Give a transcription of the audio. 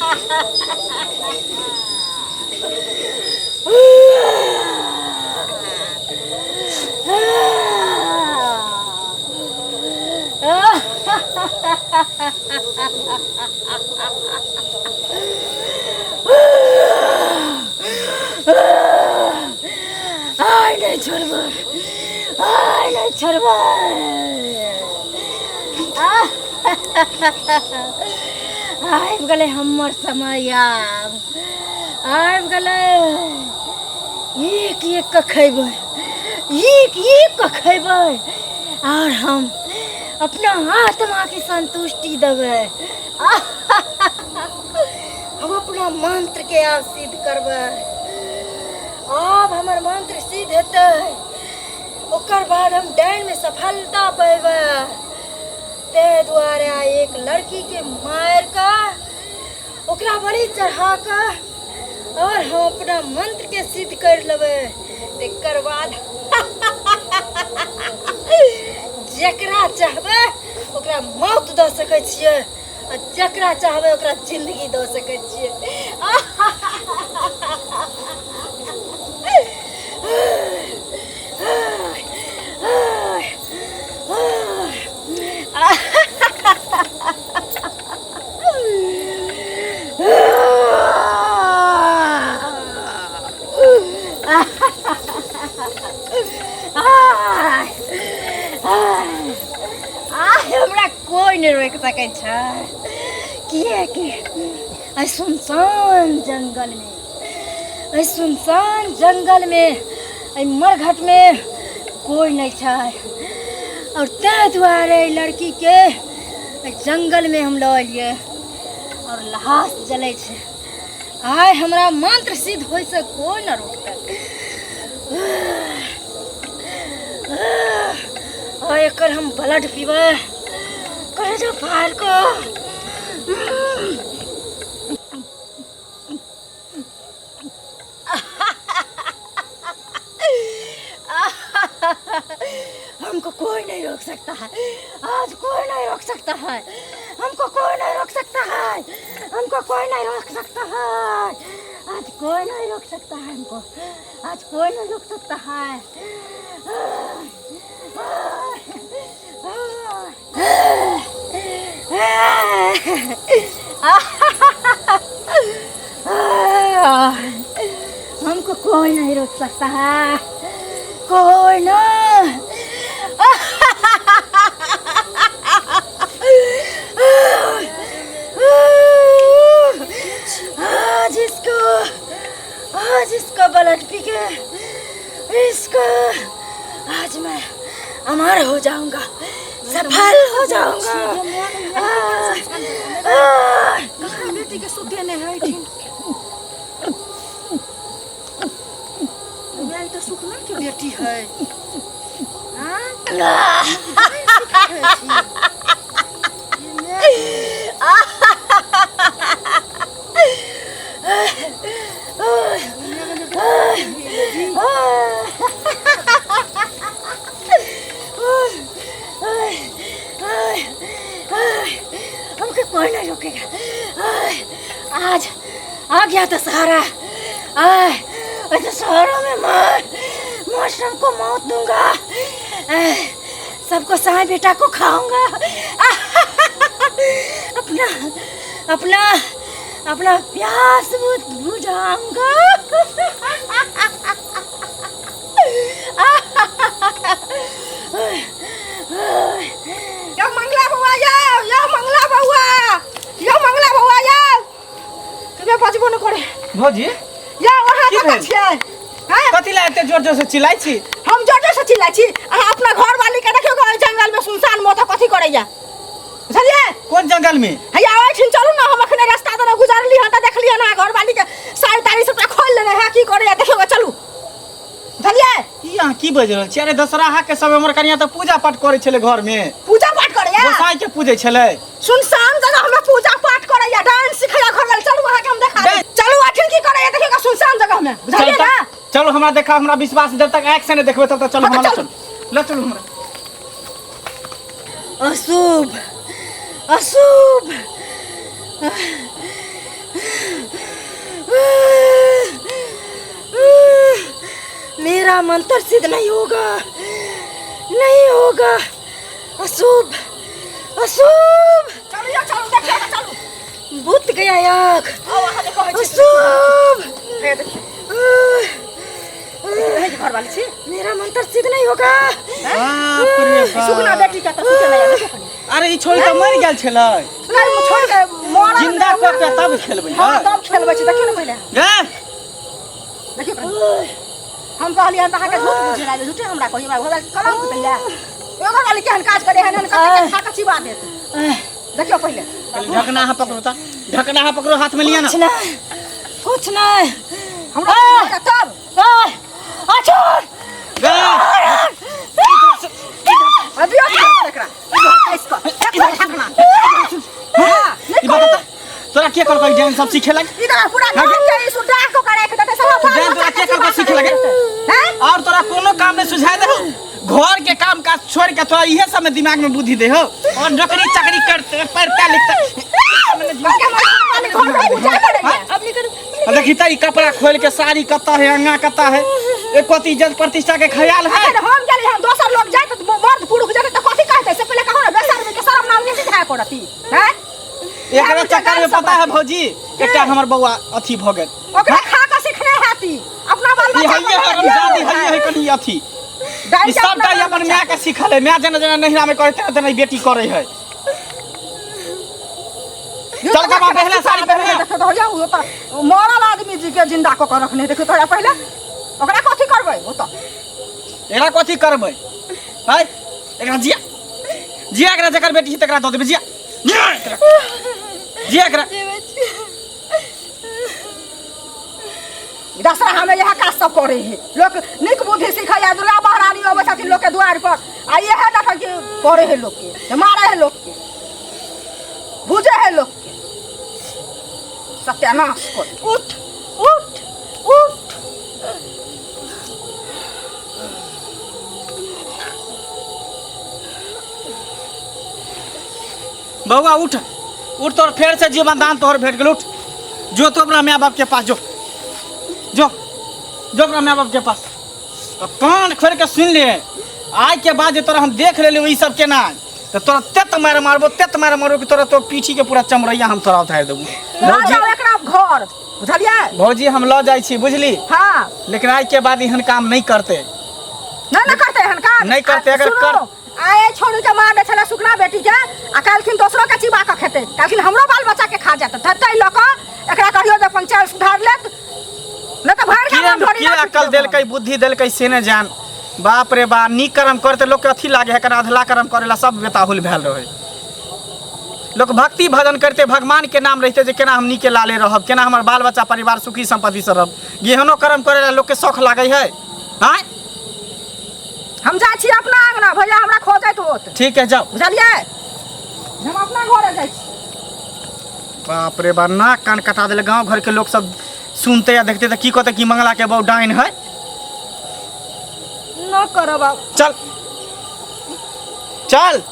आइ नहि छोड़बै, आइ नहि छोड़बै। आबि गेलै हमर समय, आब आबि गेलै। एक एक के खैबै, एक एक के खैबै आओर हम अपना आत्माके संतुष्टि देबै। हम अपना मंत्रके आब सिद्ध करबै। आब हमर मंत्र सिद्ध हेतै, ओकर बाद हम डाइनमे सफलता पेबै। ताहि दुआरे एक लड़कीके मारि कऽ, ओकरा बलि चढ़ा कऽ और हम अपना मंत्र के सिद्ध कर लेबै। तकर बाद जकरा चाहबै ओकरा मौत दऽ सकै छियै आ जकरा चाहबै ओकरा जिंदगी दऽ सकै छियै। हमरा कोई नहि रोकि सकै छै, किएकि एहि सुनसान जंगलमे, एहि सुनसान जंगलमे, एहि मरघटमे कोई नहि छै। आओर ताहि दुआरे एहि लड़कीके एहि जंगलमे हम लऽ एलियै आओर लहास जलै छै। आइ हमरा मंत्र सिद्ध होइसँ कोई न रोकतै। आ एकर हम ब्लड पीबै, कलेजा फाड़ कऽ। हमको कोई नहीं रोक सकता है, आज कोई नहीं रोक सकता है। हमको कोई नहीं रोक सकता है, हमको कोई नहीं रोक सकता है, आज कोई नहीं रोक सकता है हमको, आज कोई नहीं रोक सकता है। हमको कोई नहीं रोक सकता है, कोई नहीं। आज इसको ब्लड पी के इसको आज मैं अमर हो जाऊंगा, सफल हो जाऊंगा। कहाँ बेटी के सुतेने है ठिन तो सुखना के बेटी है। हाँ? हमको कोई नहीं रोकेगा। आज आ गया दशहरा। दशहरा में मैं सबको मौत दूंगा, सबको साई बेटा को खाऊंगा। अपना अपना अपना प्यास बुझाऊंगा। यो मंगला बउआ, यो यो मंगला बउआ, यो मंगला बउआ, यो तुम्हें बजबो न करे। भौजी यो अहाँ की कतऽ भेल? छियै? हैं? कथी ला एते जोर जोर से चिल्लाइ छी? हम जोर जोर से चिल्लाइ छी? अहाँ अपना घर वाली के देखियौ ग, जंगल में सुनसान में ओतऽ कथी करैया, बुझलियै? कोन जंगल में? हैया ओहिठिन चलू ने, हम अखने रास्ता दने गुजरली हन तऽ देखली हन अहाँ घर वाली के साड़ी ताड़ी सबटा खोलि लेने है, की करैया देखियौ ग, चलू, बुझलियै? ई अहाँ की बाजि रहल छी? अरे दशहरा के समय हमर कनिया तऽ पूजा पाठ करै छलै घर में। पूजा पाठ करैया? गोसाई के पूजै छलै। सुनसान जगह में पूजा पाठ करैया, डांस सिखैया घर वाली, चलू अहाँ के हम देखा देब। चलू अठिन की करैया देखियौ ग सुनसान जगह में, बुझलियै चल ना? तऽ, चलू हमरा देखा, हमरा विश्वास जब तक आँखि से नहि देखबै तब तक चलू हाँ, हमरा चलू। चलू, लऽ चलू हमरा। अशुभ, अशुभ। मंत्र सिद्ध नहीं होगा, नहीं होगा। अशुभ, अशुभ। चलू यौ, चलू, देखियौ ने, चलू। बुत गया आँख। आउ, अहाँ जे कहै छी। अशुभ। हे देखियौ, देखियौ, घरवाली छी। मेरा मंत्र सिद्ध नहीं होगा। बाप रे बाप। सुगना बेटी के तऽ सुते नहि आबै छै। अरे ई छोरी तऽ मरि गेल छलै। नहीं, छोड़ के मरल। जिंदा कऽ के तब खेलबै। हाँ, तब खेलबै छी। देखियौ ने पहिले। गे। देखियौ पहिले। हम कहलियै हन तऽ अहाँके झूठ बुझे लागल, झूठे हमरा कही, हमरा घरवाली कलंक दैया। एगो घरवाली केहन काज करे हन, कते खा कऽ चिबा देत। देखियौ पहिले। पहिले ढकना अहाँ पकड़ू तऽ, ढकना अहाँ पकड़ू, हाथ में लिअ ना। कुछ नहीं, कुछ नहीं। हमरा तब आ, छोड़। गे। अभी एकरा कइस कऽ देखो ढकना। हाँ, नहि। ई बता तोरा के कहलकै डांस सब सीखे लग? ई तऽ पूरा गाँव के ई सुड्डा कऽ के राखि देतै सब। डांस तोरा के कहलकै सीखे लगे? हैं? और तोरा कोनो काम नहीं सुझाय देहो? घर के काम काज छोड़ के तोरा इहे सब में दिमाग में बुद्धि देहो और नौकरी चाकरी करते, पढ़ता लिखता। अब नहीं करूँ। देखी त ई कपड़ा खोल के साड़ी कत्ता है, अंगा कत्ता है, एको इज्जत प्रतिष्ठा के ख्याल है? अखन हम गेली हम, दोसर लोग जाए तऽ मर्द पुरुष जाए तऽ कथी कहतै से पहिले कहू ने। बेसर के शरम नाम नहि सिखाय पड़त ई, हैं? एकरा चक्कर में पता है भौजी, एकटा हमर बौआ अथी भ गेल। ओकरा खा कऽ सिखने हेती अपना बाल ई बच्चा। हइये है हरामजादी, हइये है कनी अथी। ई सबटा ई अपन माय के सिखल है। माय जेना जेना नहिरा में करे तेना तेना ई बेटी करे है। चल के बाप, पहले साड़ी पहले। देखो तो होया, ओ तऽ मरल आदमी जी के जिंदा कऽ के रखने। देखो तो पहिले ओकरा कथी करबै ओ तऽ। एकरा कथी करबै है? एकरा जिया, जिया एकरा। जकर बेटी छै तकरा दऽ देबै। जिया, जिया एकरा, जिया एकरा। दसरा हमें यह काज सब करे है। लोग निक बुद्धि सिखै है, दुर्गा महारानी अबै छथिन लोग के द्वार पर आ इएह देखै कि करे है लोग के, मारे है लोग के, बुझे है लोग के, सत्यानाश कर। उठ, उठ, उठ। बौआ उठ, उठ, तोहर फेर से जीवन दान तोहर भेट गेल। उठ, जो तो अपना माय बाप के पास जो, जो, जो अपना माय बाप के पास। तो कान खोल के सुन ले, आइ के बाद जे तोरा हम देख लेली ई सब केना तो तोरा तेत मार मारबो, तेत मार मारबो कि तोरा तो पीठी के पूरा चमड़ैया हम तोरा उतारि देबो। लऽ भौजी, जाओ एकरा घर, बुझलियै? भौजी, हम लऽ जाइ छी, बुझली? हाँ। लेकिन आइ के बाद एहन काम नहीं करते। नहीं ना करते हन काज। नहीं करते, अगर सुनू, कर- आए छोड़ी के मारने छलै सुकना बेटी के आ कहलखिन दोसरो के चिबा के खेतै, कहलखिन हमरो बाल बच्चा के खा जात। तै लऽ कऽ एकरा कहियो जे अपन चाल सुधार लेत, नहि तऽ भरि के गाम ढोरी के ना अकल देलकै, बुद्धि देलकै से ने जान। बाप रे बा, नीक कर्म करते लोक के अथी लागे है, कना अधला कर्म करेला सब बेताहुल भेल रहे। लोक भक्ति भजन करते, भगवान के नाम रहिते जे केना हम नीके लाले रहब, केना हमर बाल बच्चा परिवार सुखी संपत्ति से रहब। गेहनो कर्म करेला लोक के शौख लागे है। आँय? हम जाइ छी अपना अंगना, भैया हमरा खोजैत होत। ठीक है, जाओ। बुझलियै? हम अपना घरे जाइ छी। बाप रे बा, नाक कान कटा देले। गांव घर के लोग सब सुनते या देखते तऽ की कहते कि मंगला के बहु डाइन है। न करब आब। चल, चल।